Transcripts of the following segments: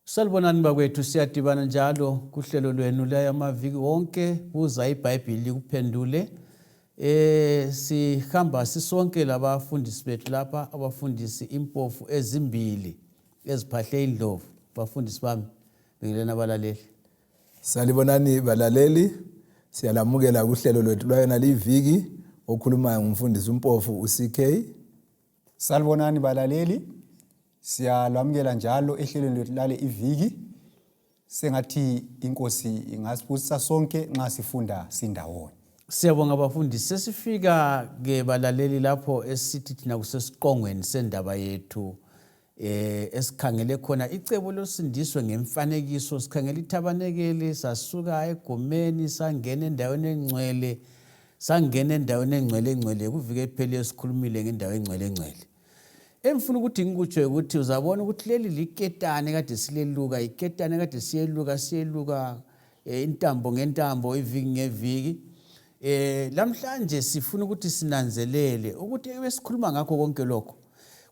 Salibonani bakwethu, siyadibana njalo kuhlelo lwenu laya maviki wonke kuza iBhayibhili likuphendule. Sihamba sisonke labafundisi bethu lapha, abafundisi impofu ezimbili eziphahle indlovu. Bafundisi bami, bingeleni abalaleli. Salibonani balaleli, siyalamukela kuhlelo lwethu lwayona liviki. Okhulumayo ngumfundisi uMpofu uCK. Salibonani balaleli, siyalwamukela njalo ehlelweni lwethu lale iviki. Sengathi inkosi ingasibusisa sonke nxa sifunda sindawonye. Siyabonga bafundisi. Sesifika ke balaleli lapho esithi thina kusesiqongweni sendaba yethu esikhangele khona icebo losindiso ngemfanekiso. Sikhangele ithabanekeli, sasuka egomeni sangena endaweni engcwele, sangena endaweni engcwele engcwele. Kuviki ephelileyo sikhulumile ngendawo engcwele engcwele. Engifuna ukuthi ngikutsho ukuthi uzabona ukuthi leli liketane kade sileluka, iketane kade siyeluka, siyeluka intambo ngentambo, iviki ngeviki. Lamhlanje sifuna ukuthi sinanzelele ukuthi ebesikhuluma ngakho konke lokho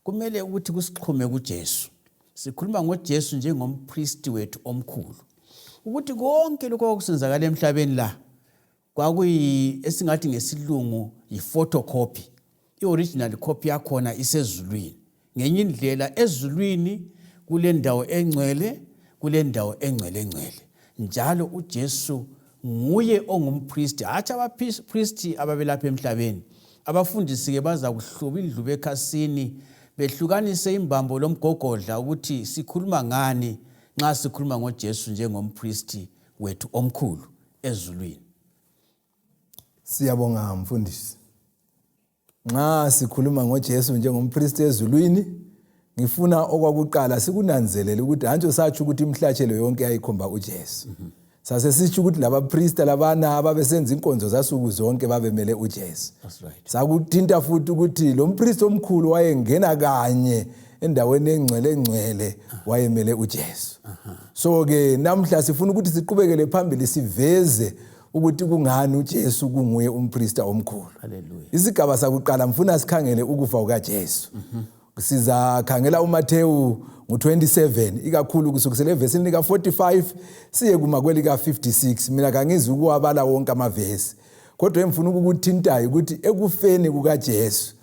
kumele ukuthi kusixhume kuJesu. Sikhuluma ngoJesu njengompristi wethu omkhulu, ukuthi konke lokho okwakusenzakala emhlabeni la kwakuyi esingathi ngesilungu yi-photocopy, i-original copy yakhona isezulwini. Ngenye indlela ezulwini kulendawo engcwele, kulendawo engcwele engcwele, njalo uJesu nguye ongumpristi, hatshi abapristi ababelapha emhlabeni. Abafundisi-ke baza kuhluba indlubu ekhasini, behlukanise imbambo lomgogodla ukuthi sikhuluma ngani nxa sikhuluma ngoJesu njengompristi wethu omkhulu ezulwini. Siyabonga mfundisi. Nxa sikhuluma ngoJesu njengompristi ezulwini, ngifuna okwakuqala sikunanzelele ukuthi hantsho satsho ukuthi imihlatshelo yonke yayikhomba uJesu. Sase sitsho ukuthi labaprista labana ababesenza inkonzo zasuku zonke babemele uJesu. That's right. Sakuthinta futhi ukuthi lo mpristi omkhulu wayengena kanye endaweni engcwele engcwele, wayemele uJesu. So ke namhla sifuna ukuthi siqhubekele phambili siveze ukuthi kungani uJesu kunguye umprista omkhulu. Hallelujah. Isigaba sakuqala mfuna sikhangele ukufa kukaJesu. Sizakhangela uMathewu ngo-27 ikakhulu kusukisela evesini lika-45 siye kuma kwelika-56. Mina kangizi ukuwabala wonke amavesi, kodwa engifuna ukukuthintayo ukuthi ekufeni kukaJesu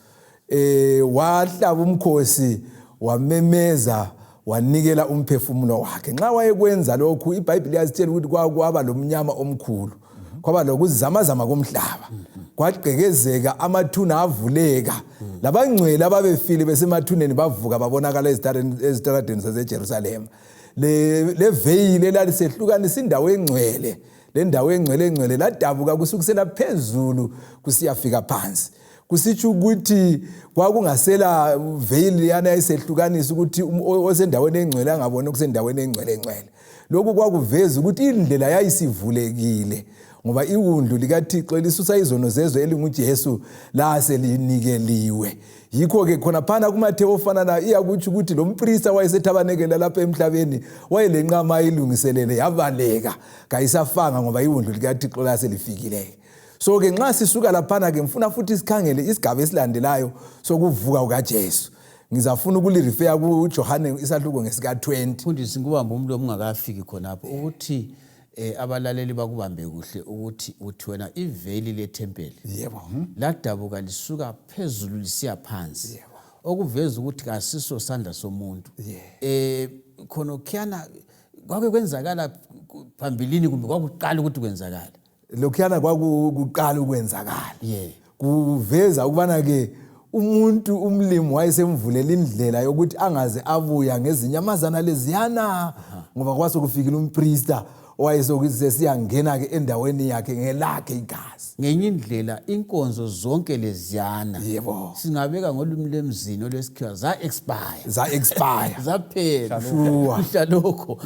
wahlaba umkhosi, wamemeza, wanikela umphefumulo wakhe. Nxa wayekwenza lokhu, iBhayibhili liyasitshela ukuthi kwaba lomnyama omkhulu, kwaba lokuzamazama komhlaba, kwagqekezeka, amathuna avuleka, labangcwele ababefile besemathuneni bavuka babonakala ezitaradeni zaseJerusalema. Le veyili elalisehlukanisa indawo engcwele lendawo engcwele engcwele ladabuka kusukisela phezulu kusiyafika phansi, kusitsho ukuthi kwakungasela veyili leyana yayisehlukanisa ukuthi osendaweni engcwele angaboni okusendaweni engcwele engcwele. Lokhu kwakuveza ukuthi indlela yayisivulekile, ngoba iwundlu likaThixo elisusa izono zezwe elinguJesu laselinikeliwe. Yikho-ke khonaphana kuMathewu ofana nayo iyakutsho ukuthi lo mprista wayesethabanekela lapha emhlabeni wayelenqama ayilungiselele, yabaleka kayisafanga ngoba iwundlu likaThixo laselifikile. So-ke nxa sisuka laphana-ke ngifuna futhi sikhangele isigaba esilandelayo sokuvuka kukaJesu. Ngizafuna ukulirifeya kuJohane isahluko ngesika-20. Mfundisi, ngikubambe umlomo ungakafiki khonapho ukuthi abalaleli bakubambe kuhle ukuthi uthi wena iveli lethempeli yebo ladabuka lisuka phezulu lisiya phansi, okuveza ukuthi kasiso sandla somuntu. Khonokhuyana kwake kwenzakala phambilini kumbe kwakuqala ukuthi kwenzakala? Lokhuyana kwakuqala ukwenzakala. Kuveza ukubana-ke umuntu umlimi wayesemvulela indlela yokuthi angaze abuya ngezinyamazana leziyana, ngoba kwasekufikile umprista owayesesiyangena-ke endaweni yakhe ngelakhe igazi. Ngenye indlela inkonzo zonke leziyana, yebo, singabeka ngolimi lwemzini olwesikhiwa, za-expire. Za-expire. Zaphela. Sure. Mhlalokho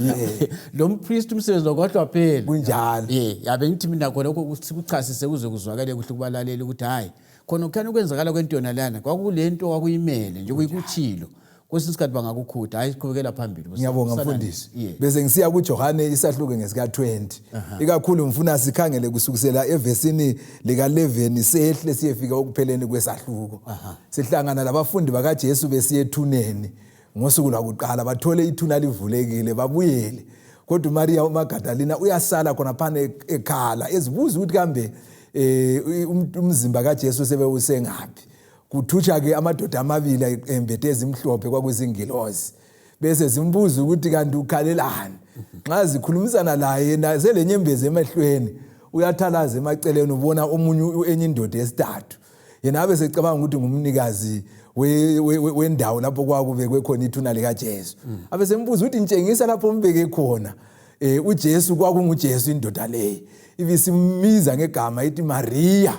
lo mpristi umsebenzi wakhe waphela. Kunjalo. Ye, yabe ngithi mina khona lokho sikuchasise kuze kuzwakale kuhle kubalaleli ukuthi hhayi, khona kukhani ukwenzakala kwento yona lana kwakulento kwakuyimele nje kuyikuthilo, kwesinye isikhathi bangakukhutha. Hayi, siqhubekela phambili. Ngiyabonga mfundisi. Bese ngisiya kuJohane isahluko ngesika-20. Ikakhulu ngifuna sikhangele kusukisela evesini lika-11 sehle siyefika okupheleni kwesahluko. Sihlangana labafundi bakaJesu besiya ethuneni. Ngosuku lwakuqala bathole ithuna livulekile, babuyele. Kodwa uMariya uMagadalina uyasala khonaphana ekhala, ezibuza ukuthi kambe umzimba kaJesu sebewusengaphi. Kuthutsha-ke amadoda amabili embethe ezimhlophe, kwakuzingilozi, bese zimbuza ukuthi kanti ukhalelani. Nxa zikhulumisana laye yena selenyembezi emehlweni, uyathalaza emaceleni, ubona omunye enye indoda yesithathu. Yena abe secabanga ukuthi ngumnikazi wendawo lapho kwakubekwe khona ithuna likaJesu. Abe sembuza ukuthi ngitshengisa lapho umbeke khona. UJesu kwakunguJesu indoda leyi. Ibisimbiza ngegama ithi Maria.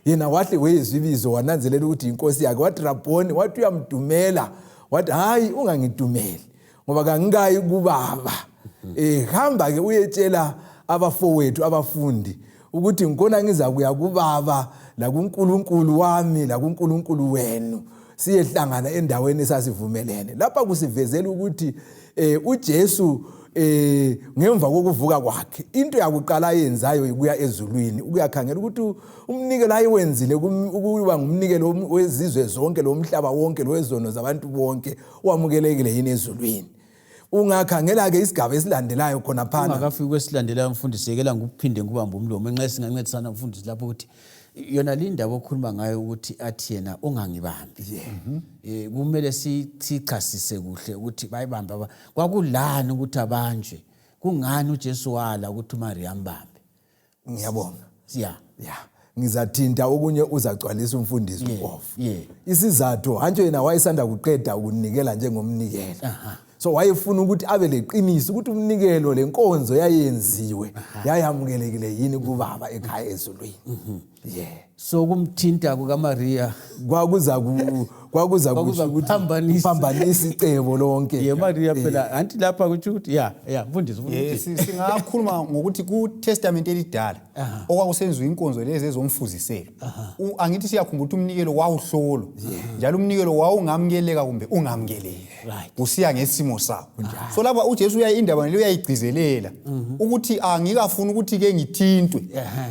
Yena wahle wezwa ibizo, wananzelela ukuthi inkosi yakhe. Wathi Raboni, wathi uyamdumela. Wathi hayi, ungangidumeli ngoba kangikayi kubaba. Hamba ke uyetshela abafowethu abafundi ukuthi ngikona ngizakuya kubaba lakuNkulunkulu wami lakuNkulunkulu wenu, siyehlangana endaweni esasivumelene. Lapha kusivezela ukuthi uJesu ngemva kokuvuka kwakhe into yakuqala ayenzayo ikuya ezulwini ukuyakhangela ukuthi umnikelo ayewenzile ukuba ngumnikelo wezizwe zonke lomhlaba wonke lowezono zabantu bonke wamukelekile yini ezulwini. Ungakhangela-ke isigaba esilandelayo khonaphana. Ungakafiki kwesilandelayo mfundisi, yekela ngikuphinde ngikubambe umlomo nxa singancedisana mfundisi lapho ukuthi yona le ndaba okhuluma ngayo ukuthi athi yena ungangibambi. Kumele sichasise kuhle ukuthi bayibambe kwakulani ukuthi abanjwe, kungani uJesu wala ukuthi uMariya ambambe. Ngiyabonga. Ya, ngizathinta okunye uzagcwalisa umfundisi uMpofu. Isizathu hantsho yena wayesanda kuqeda ukunikela njengomnikelo. So wayefuna ukuthi abe leqiniso ukuthi umnikelo lenkonzo yayenziwe yayamukelekile yini kubaba ekhaya ezulwini. So kumthinta kukaMariya kwakuza kwakuza kusho ukuthi kuphambanisa icebo lonke. Ye Mariya phela anti lapha kutsho ukuthi ya mfundisi. Singakhuluma ngokuthi ku Testament elidala okwakusenziwa inkonzo lezi ezomfuziselo. Angithi siyakhumbula ukuthi umnikelo wawuhlolwa njalo umnikelo wawungamukeleka kumbe ungamukeleki kusiya ngesimo sawo. So lapha uJesu uya indaba le uyayigcizelela ukuthi angikafuni ukuthi ke ngithintwe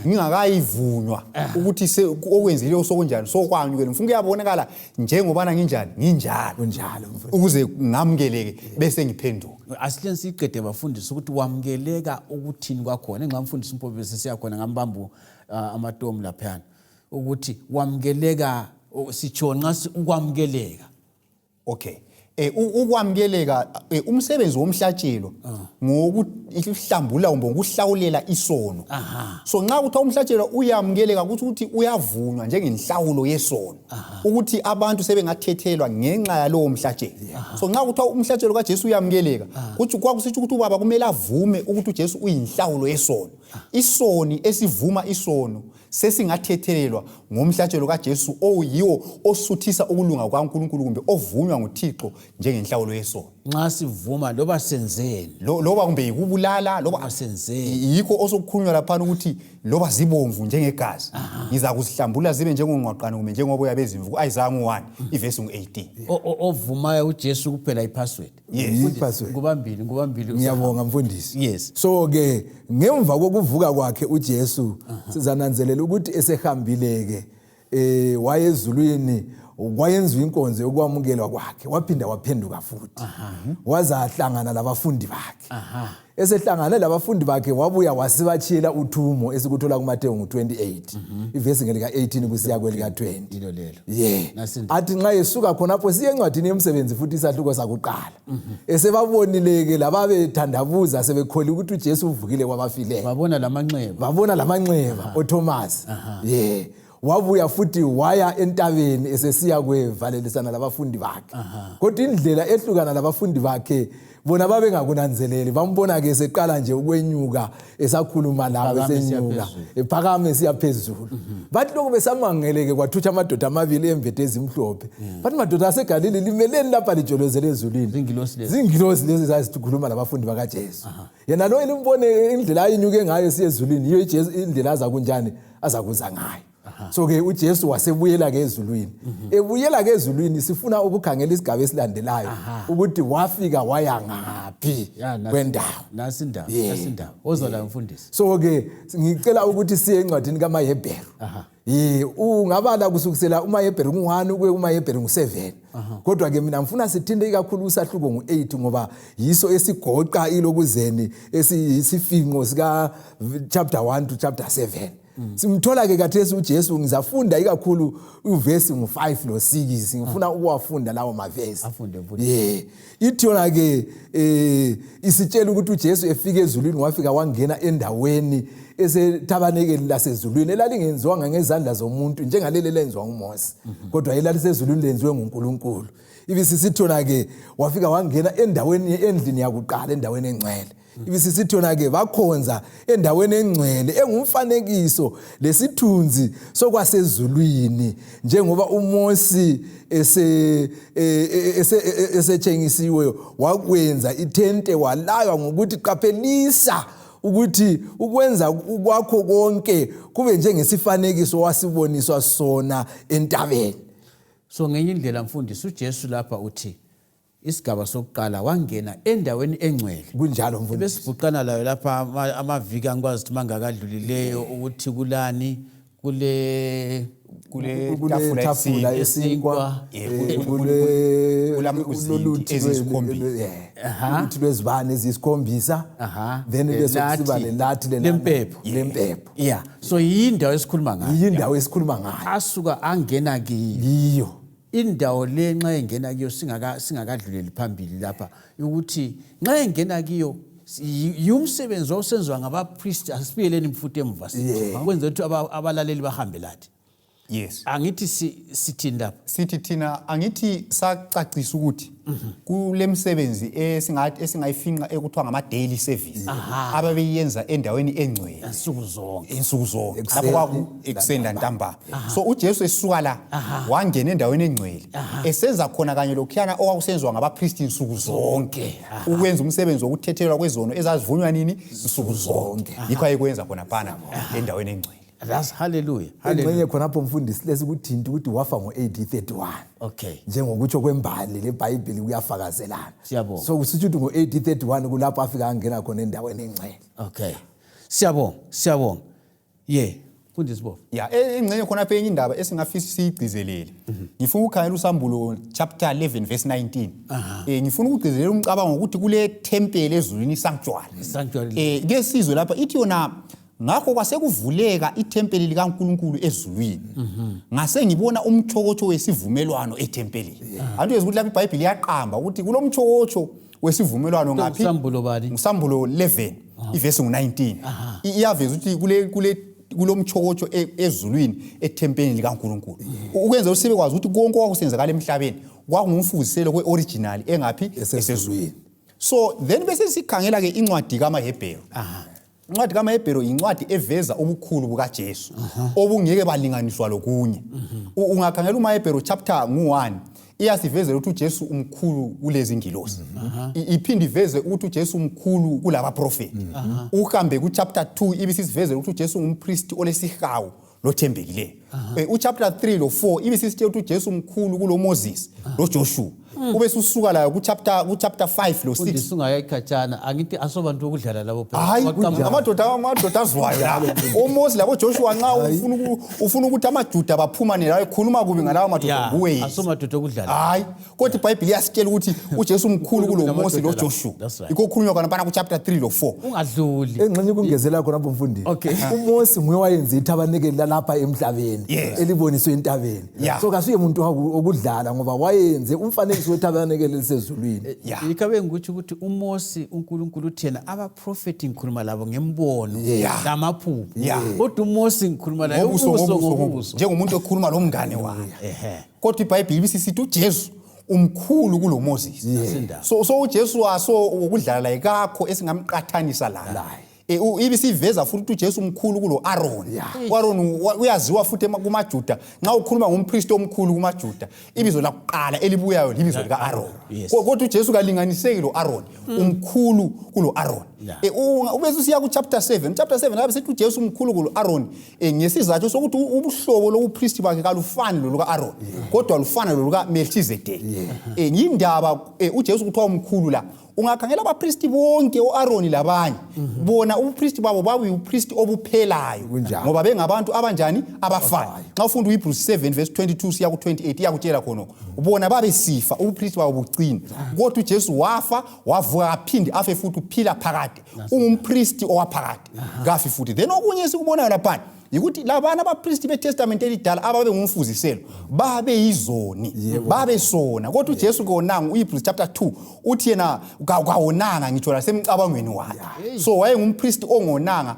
ngingakayivunywa ukuthi okwenzileyo sokunjani sokwanyukela, ngifuna kuyabonakala njengobana nginjani nginjalo kunjalo ukuze ngamukeleke bese ngiphenduka. Asihleni siyiqede bafundisi ukuthi wamukeleka ukuthini kwakhona. Enxa mfundisi uMpofu bese siyakhona ngambambo amatomu laphayana ukuthi wamukeleka sitsho nxa ukwamukeleka. Okay. Ukwamukeleka umsebenzi womhlatshelo ngokuhlambulula kumbe ngokuhlawulela isono. So nxa kuthiwa umhlatshelo uyamukeleka kuthi ukuthi uyavunywa njengenhlawulo yesono, ukuthi abantu sebengathethelwa ngenxa yalowo mhlatshelo. So nxa kuthiwa umhlatshelo kaJesu uyamukeleka, kuthi kwakusitsho ukuthi ubaba kumele avume ukuthi uJesu uyinhlawulo yesono. Isoni esivuma isono sesingathethelelwa ngomhlatshelo kaJesu oyiwo osuthisa ukulunga kukaNkulunkulu kumbe ovunywa nguThixo njengenhlawulo yesono. Nxa sivuma loba senzeni, loba kumbe yikubulala loba senzeni, yikho osokukhulunywa laphana ukuthi loba zibomvu njengegazi ngizakuzihlambulula zibe njengongqwaqane kumbe njengoboya bezimvu ku-Isaya 1 ivesi ngu-18. Ovumayo uJesu kuphela ipassword. Yes. Ngubambili, ngubambili. Ngiyabonga mfundisi. Yes. So ke ngemva kokuvuka kwakhe uJesu sizananzelela ukuthi esehambile ke wayezulwini kwayenziwa inkonzo yokwamukelwa kwakhe, waphinda waphenduka futhi wazahlangana labafundi bakhe. Esehlangane labafundi bakhe wabuya wasibatshiyela uthumo esikuthola kuMateyu ngu-28 ivesi ngelika-18 kusiya kwelika-20. Yilo lelo. Athi nxa esuka khonapho siye encwadini yomsebenzi futhi isahluko sakuqala. Esebabonile-ke lababethandabuza sebekholiwe ukuthi uJesu uvukile kwabafileyo. Babona lamanxeba. Babona lamanxeba oThomas. Wabuya futhi waya entabeni esesiya kwevalelisana labafundi bakhe. Kodwa indlela ehlukana labafundi bakhe bona babengakunanzeleli, bambona ke seqala nje ukwenyuka esakhuluma labo esenyuka ephakame esiya phezulu. Bathi lokhu besamangeleke kwathutsha amadoda amabili embethe ezimhlophe. Bathi madoda aseGalili limeleni lapha lijolozele ezulwini. Zingilosi lezi zazikhuluma labafundi bakaJesu. Yena lo elimbone indlela ayinyuke ngayo esiya ezulwini yiyo iJesu indlela aza kunjani azakuza ngayo. So ke uJesu wasebuyela ke ezulwini. Ebuyela ke ezulwini sifuna ukukhangela isigaba esilandelayo ukuthi wafika waya ngaphi kwendawo. Nasi indawo, nasi indawo. Ozola mfundisi. So ke ngicela ukuthi siye encwadini kaMahebheru. Ungabala kusukisela uMahebheru ngu-1 kuye kuMahebheru ngu-7. Kodwa ke mina ngifuna sithinte ikakhulu usahluko ngu-8 ngoba yiso esigoqa ilokuzeni esiyisifinqo sika chapter 1 to chapter 7. Simthola ke kathesi uJesu, ngizafunda ikakhulu uvesi ngu-5 lo-6, ngifuna ukuwafunda lawo mavesi. Afunde futhi. Yeah, ithi yona ke isitshela ukuthi uJesu efika ezulwini wafika wangena endaweni esethabanekeli lasezulwini elalingenziwanga ngezandla zomuntu njengaleli elenziwa nguMose, kodwa elalisezulwini lenziwe nguNkulunkulu. Ibisisithi yona ke wafika wangena endaweni endlini yakuqala, endaweni engcwele. Ibisisithi yona ke bakhonza endaweni engcwele engumfanekiso lesithunzi sokwasezulwini, njengoba uMosi esetshengisiwe wakwenza ithente, walaywa ngokuthi qaphelisa ukuthi ukwenza kwakho konke kube njengesifanekiso wasiboniswa sona entabeni. So ngenye indlela, mfundisi, uJesu lapha uthi isigaba sokuqala wangena endaweni engcwele. Kunjalo, mfundisi. Besibhuqana layo lapha amaviki angikwazi ukuthi mangakadlulileyo ukuthi kulani kule Kule kule tafula tafula yesinkwa. yesinkwa. Yesinkwa. Kule Kulama- eziyisikhombisa. Uluthi lwezibane eziyisikhombisa. Then bese Lelathi kusiba lelathi lempepho. Lempepho. Yeah, so yindawo esikhuluma ngayo. Yindawo esikhuluma ngayo. Asuka angena kiyo. Yiyo. Indawo le nxa engena kiyo, singakadluleli phambili lapha, ukuthi nxa engena kiyo yiwumsebenzi wawusenziwa ngabapristi. Asibuyeleni futhi emuva sithi ukwenzela ukuthi abalaleli bahambe lathi. Angithi sithini lapha? Sithi thina, angithi sacacisa ukuthi kule msebenzi esingathi esingayifinqa ekuthiwa ngama-daily service ababeyenza endaweni engcwele nsuku zonke. Insuku zonke. Ekuseni. Lapho kwaku ekuseni lantambama. So uJesu esuka la wangena endaweni engcwele esenza khona kanye lokhuyana okwakusenziwa ngabapristi insuku zonke, ukwenza umsebenzi wokuthethelelwa kwezono ezazivunywa nini? Nsuku zonke. Yikho ayekwenza khona phana endaweni engcwele. That's hallelujah, hallelujah. Engxenye khonapho, mfundisi, lesikuthinta ukuthi wafa ngo-AD 31. Njengokutsho kwembali lebhayibhili kuyafakazelana. Siyabonga. So kusitsho ukuthi ngo-AD 31 kulapho afika angena khona endaweni engcwele. Okay, siyabonga, siyabonga. Ye, mfundisi Bofu. Ya, engxenye khonapho enye indaba esingafisi siyigcizelele, ngifuna ukukhangela uSambulo chapter 11 verse 19. Ngifuna ukugcizelela umcabango ukuthi kule thempeli ezulwini, sanctuary. Sanctuary. Ke sizwe lapha, ithi yona, ngakho kwasekuvuleka ithempeli likaNkulunkulu ezulwini, ngase ngibona umtshokotsho wesivumelwano ethempelini. Anti uyezwa ukuthi lapha iBhayibhili iyaqamba ukuthi kulomtshokotsho wesivumelwano ngaphi? Sambulo bani? NguSambulo 11 ivesi ngu-19. Iyaveza ukuthi kule kulomtshokotsho ezulwini ethempelini likaNkulunkulu, ukwenza ukuthi sibekwazi ukuthi konke okwakusenzakala emhlabeni kwakungumfuziselo kwe-original engaphi? Esezulwini. So then bese sikhangela-ke incwadi kaMahebheru. Incwadi kaMahebheru yincwadi eveza ubukhulu bukaJesu obungeke balinganiswa lokunye. Ungakhangela uMahebheru chapter ngu-1, iyasivezela ukuthi uJesu umkhulu kulezi ngilosi. Iphinde iveze ukuthi uJesu umkhulu kulabaprofeti. Uhambe ku-chapter 2, ibisisivezela ukuthi uJesu ngumpristi olesihawu lothembekileyo. Uchapter 3 lo 4 ibisisitshela ukuthi uJesu umkhulu kulo Moses lo Joshua. Ube susuka layo ku chapter 5 lo 6. Mfundisi, ungayikhatshana, angithi asobantu bokudlala labo phela. Hayi. Waqamba- Amadoda azwayo la, oMose labo Joshua. Nxa ufuna ukuthi amaJuda baphuma nelayo ekhuluma kubi ngalawo madoda, Ya, nguwe. asomadoda okudlala. Hayi, kodwa iBhayibhili iyasitshela ukuthi uJesu mkhulu kulo Mose lo Kunamadoda la. Joshua. That's right. Yikho kukhulunywa khona phana ku-chapter 3 lo 4. Ungadluli. Engxenye ukungezela khonapho, mfundisi, uMosi nguye wayenza ithabanekeli lalapha emhlabeni eliboniswe entabeni. So kasuye muntu okudlala ngoba wayenze umfanekiso wethabanekeli elisezulwini. Yikho bengikutsho ukuthi uMosi, uNkulunkulu uthi yena abaprofethi ngikhuluma labo ngembono lamaphupho, kodwa uMosi ngikhuluma laye ngobuso ubuso ngobuso ngobuso. Ngobuso, njengomuntu okhuluma lomngane wakhe. Kodwa iBhayibhili ibisisithi uJesu umkhulu kulo Moses. Asindaba. So uJesu waso ukudlala laye kakho esingamqathanisa laye. Ibisiveza futhi ukuthi uJesu umkhulu kulo Aaron. UAaron uyaziwa futhi kumaJuda. Nxa ukhuluma ngumpristi omkhulu kumaJuda, ibizo lakuqala elibuyayo libizo lika Aaron. Kodwa uJesu kalinganiseki lo Aaron, umkhulu kulo Aaron. Eh, ubese usiya ku-chapter 7. Chapter 7 lapho sithi uJesu mkhulu kulo-Aaron, ngesizathu sokuthi ubuhlobo lobupristi bakhe kalufani loluka-Aaron, kodwa lufana loluka-Melchizedek. Yindaba uJesu kuthiwa umkhulu la. Ungakhangela abapristi bonke, o-Aroni labanye, bona ubupristi babo babuyibupristi obuphelayo. Kunjalo. Ngoba bengabantu abanjani? Abafayo. Nxa ufunda uHebrews 7 verse 22 siya ku-28, iyakutshela khonokho. Bona babesifa, ubupristi babo bucina, kodwa uJesu wafa, wavuka, kaphinde afe futhi, uphila phakade, ungumpristi owaphakade, kafi futhi. Then okunye esikubonayo laphana yikuthi labana abapristi beTestament elidala ababe ngumfuziselo babeyizoni, babesona, kodwa uJesu konanga. UHebrews chapter 2 uthi yena kawonanga ngitsho lasemcabangweni wakhe, so wayengumpristi ongonanga.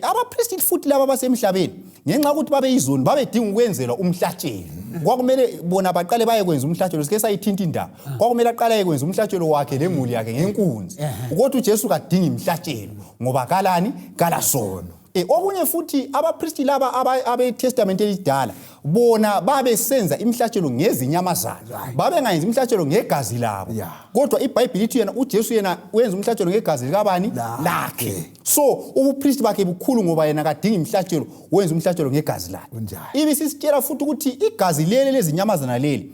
Abapristi futhi laba basemhlabeni, ngenxa yokuthi babeyizoni, babedinga ukwenzelwa umhlatshelo. Kwakumele bona baqale bayekwenza umhlatshelo. Sike sayithinta indaba, kwakumele aqale ayekwenza umhlatshelo wakhe lemuli yakhe ngenkunzi, kodwa uJesu kadingi imhlatshelo ngoba kalani? Kalasono. Okunye futhi, abapristi laba abeTestament elidala, bona babesenza imihlatshelo ngezinyamazana, babengayenzi imihlatshelo ngegazi labo. Kodwa iBhayibhili ithi yena uJesu yena wenza umhlatshelo ngegazi likabani? Lakhe. So ubupristi bakhe bukhulu ngoba yena kadingi imihlatshelo, wenza umhlatshelo ngegazi lakhe. Kunjalo. Ibisisitshela futhi ukuthi igazi leli lezinyamazana leli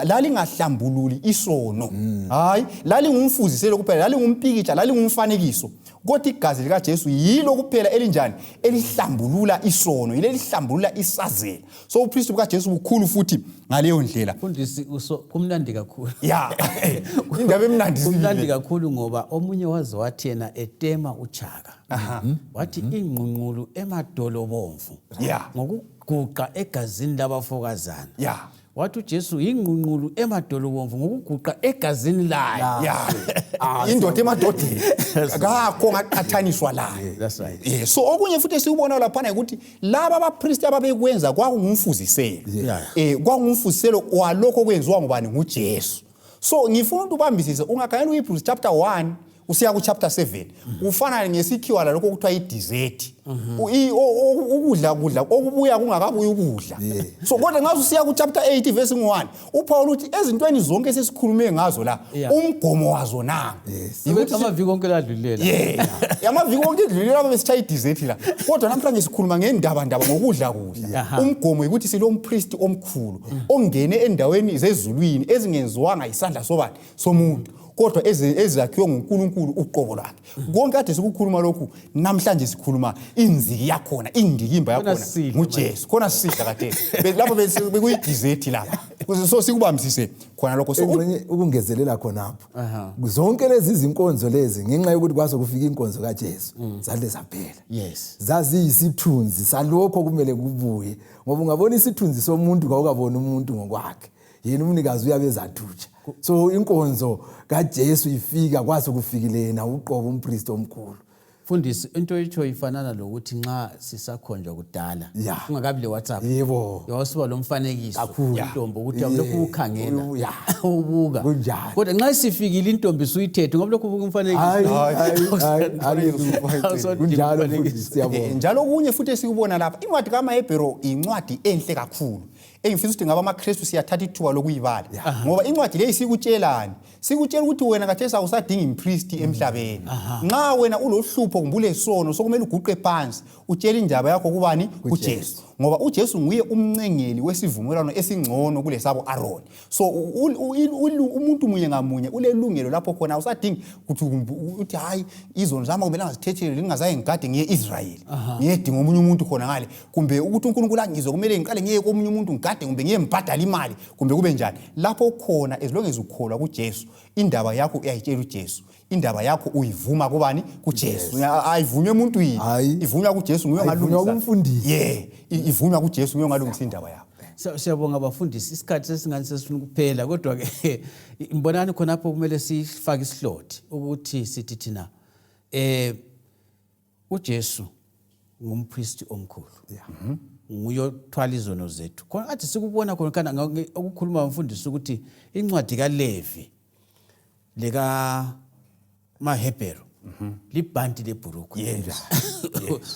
lalingahlambululi isono. Hayi, lalingumfuziselo kuphela, lalingumpikitsha, lalingumfanekiso, kodwa igazi likaJesu yilo kuphela elinjani? Elihlambulula isono, yilo elihlambulula isazela. So upristi bukaJesu bukhulu futhi ngaleyo ndlela. Mfundisi, kumnandi kakhulu. Ya, indaba emnandi Kumnandi sibili. kakhulu, ngoba omunye waze wathi yena etema uchaka, wathi ingqungqulu emadolo bomvu ngokuguqa egazini labafokazana. Wathi uJesu yingqungqulu emadolo bomvu ngokuguqa egazini layo. Ya, indoda emadodeni, kakho ngaqathaniswa layo. That's right. So okunye futhi esikubona laphana ukuthi laba abapristi ababekwenza kwakungumfuziselo. Kwakungumfuziselo walokho okwenziwa ngubani? NguJesu. So ngifuna ukuthi ubambisise. Ungakhangela uHebrews chapter 1 usiya ku-chapter 7, kufana ngesikhiwa lalokho okuthiwa i-dessert, ukudla kudla okubuya kungakabuyi ukudla. So kodwa nxa usiya ku-chapter 8 verse 1, uPaul uthi ezintweni zonke esesikhulume ngazo la, umgomo wazo nanga. Yikuthi amaviki onke ladlulela. Yeah, amaviki onke edlulela lapho besitshaya i-dessert la, kodwa namhlanje sikhuluma ngendaba ndaba ngokudla kudla. Umgomo yikuthi silo mpristi omkhulu ongene endaweni zezulwini ezingenziwanga isandla sobani? Somuntu, kodwa ezakhiwe nguNkulunkulu uqobo lwakhe. Konke kade sikukhuluma lokhu, namhlanje sikhuluma inziki yakhona, indikimba Khona yakhona sisidla. nguJesu. Khona sisidla kade lapho bekuyi-dessert lapha. So sikubambisise khona lokho. So Engxenye ukungezelela khonapho, zonke lezi zinkonzo lezi, ngenxa yokuthi kwase kufika inkonzo kaJesu, zadle zaphela. Zaziyisithunzi salokho kumele kubuye, ngoba ungabona isithunzi somuntu, kawukaboni umuntu ngokwakhe. Yena umnikazi uyabe ezathutsha. So inkonzo kaJesu ifika, kwase kufikile yena uqobo umpristi omkhulu. Mfundisi, into itsho ifanana lokuthi nxa sisakhonjwa kudala, kungakabi le WhatsApp, wawusiba lo mfanekiso Kakhulu. intombi ukuthi awulokhu ukhangela, ubuka. Kunjalo. Kodwa nxa isifikile intombi suyithethe, ngoba lokhu ubuka umfanekiso. Hayi, hayi, hayi, haleluya. Awusodinga Kunjalo, umfanekiso. mfundisi, siyabonga. Njalo okunye futhi esikubona lapha, incwadi kaMahebhero incwadi enhle kakhulu engifisa ukuthi ngabe amaKristu siyathatha ithuba lokuyibala, ngoba incwadi leyi sikutshelani? Sikutshela ukuthi wena khathesi awusadingi impristi emhlabeni. Nxa wena ulohlupho kumbe ulesono, sokumele uguqe phansi utshele indaba yakho kubani? KuJesu, ngoba uJesu nguye umncengeli wesivumelwano esingcono kulesabo Aroni. So umuntu munye ngamunye ulelungelo lapho khona awusadingi ukuthi uthi, "Hayi, izono zami kumele ngazithethelele ngingazange ngigade ngiye Israyeli, ngiyedinga omunye umuntu khona ngale," kumbe ukuthi uNkulunkulu angizwe kumele ngiqale ngiye komunye umuntu ngigade, kumbe ngiyembhadala imali, kumbe kube njani. Lapho khona, as long as ukholwa kuJesu, indaba yakho uyayitshela uJesu, indaba yakho uyivuma kubani? KuJesu. Ayivunywa emuntwini. Hayi. Ivunywa kuJesu, nguye Ayivunywa ongalungisa. kumfundisi. Yeah, ivunywa kuJesu, nguye ongalungisa indaba yakho. Siyabonga bafundisi, isikhathi sesingani sesifuna ukuphela, kodwa ke mbonani khonapho kumele sifake isihlothi ukuthi sithi thina uJesu ngumpristi omkhulu, nguye othwala izono zethu. Khona athi sikubona khona kana okukhuluma umfundisi ukuthi incwadi kaLevi leka maHebheru. Libhanti lebhurugwe. Yes.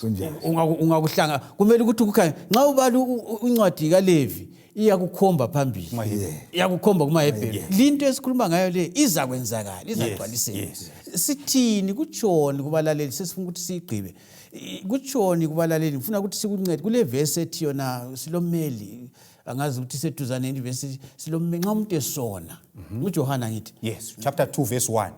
Kunjalo. Ungakuhlanga kumele ukuthi kukhanye nxa ubala incwadi kaLevi iyakukhomba phambili, iyakukhomba kumaHebheru. Linto esikhuluma ngayo le izakwenzakala, izagcwaliseka. Sithini, kutshoni kubalaleli? Sesifuna ukuthi siyigqibe. Kutshoni kubalaleli? Ngifuna ukuthi sikuncede kule vesi ethi yona silomeli. Angazi ukuthi iseduzane yini ivesi silomeli nxa umuntu esona. NguJohana ngithi. Yes, chapter 2 verse 1.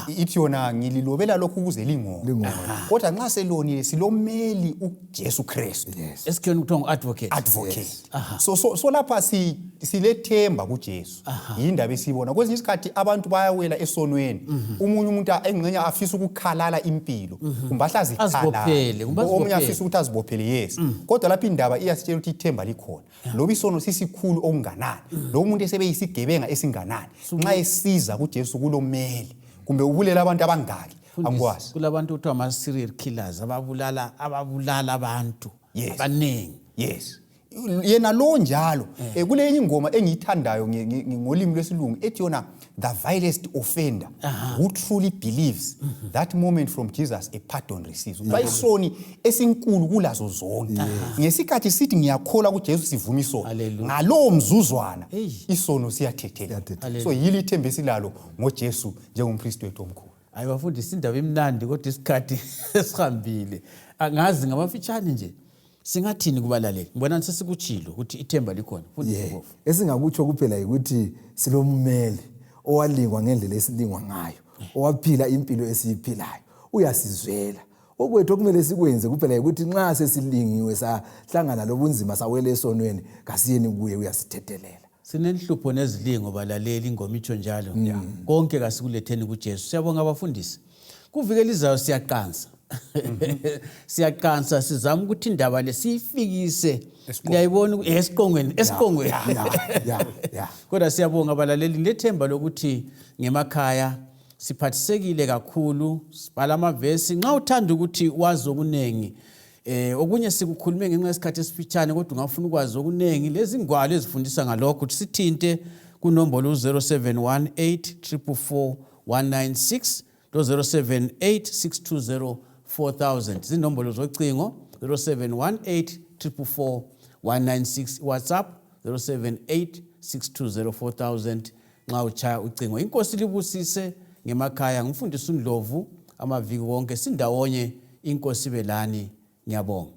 Ithi yona, "Ngililobela lokhu ukuze lingoni. Kodwa nxa selonile, silomeli, uJesu Kristu." Esikheni kuthiwa ngu-advocate. Advocate. So lapha silethemba kuJesu. Yindaba esiyibona. Kwesinye isikhathi abantu bayawela esonweni. Umunye umuntu engxenye afisa ukukhalala impilo, kumbe ahle Azibophele, kumbe Omunye azibophele. afisa ukuthi azibophele, yes. Kodwa lapha indaba iyasitshela ukuthi ithemba likhona. Loba isono sisikhulu okunganani, lo muntu esebeyisigebenga esinganani, nxa esiza kuJesu kulomeli. Kumbe ubulela abantu abangaki, angikwazi. Kulabantu kuthiwa ama-serial killers, ababulala abantu abaningi. Yes, yena lo njalo. Kule enye ingoma engiyithandayo ngolimi lwesilungu ethi yona, "The vilest offender who truly believes, that moment from Jesus a pardon receives." Kuba isoni esinkulu kulazo zonke, ngesikhathi sithi, "Ngiyakholwa kuJesu," sivuma isono, Hallelujah. ngalowo mzuzwana Hey. isono siyathethelela. Siyathethelela. So yilo ithemba esilalo ngoJesu njengompristi wethu omkhulu. Hayi bafundisi, indaba imnandi kodwa isikhathi esihambile. Angazi, ngamafitshane nje singathini kubalaleli? Ngibona sesikutshilo ukuthi ithemba likhona, mfundisi. Mpofu. Esingakutsho kuphela yikuthi silommeli owalingwa ngendlela esilingwa ngayo, owaphila impilo esiyiphilayo, uyasizwela. Okwethu okumele sikwenze kuphela yikuthi nxa sesilingiwe, sahlangana lobunzima, sawela esonweni, kasiyeni kuye, uyasithethelela. Sinenhlupho nezilingo, balaleli, ingoma itsho njalo. Konke kasikuletheni kuJesu. Siyabonga abafundisi. Kuviki elizayo siyaqansa, siyaqansa, sizama ukuthi indaba le siyifikise, liyayibona, esiqongweni, esiqongweni. Kodwa siyabonga abalaleli, ngilethemba lokuthi ngemakhaya siphathisekile kakhulu. Sibhala amavesi. Nxa uthanda ukuthi wazi okuningi, okunye sikukhulume ngenxa yesikhathi esifitshane, kodwa ungafuna ukwazi okuningi, lezi ngwalo ezifundisa ngalokho, ukuthi sithinte kunombolo u-0718 444 196 lo 078 620 4000. Zinombolo zocingo, 0718 444 196, WhatsApp 078 620 4000 nxa uchaya ucingo. Inkosi libusise ngemakhaya. Ngumfundisi uNdlovu, amaviki wonke sindawonye. Inkosi belani, ngiyabonga.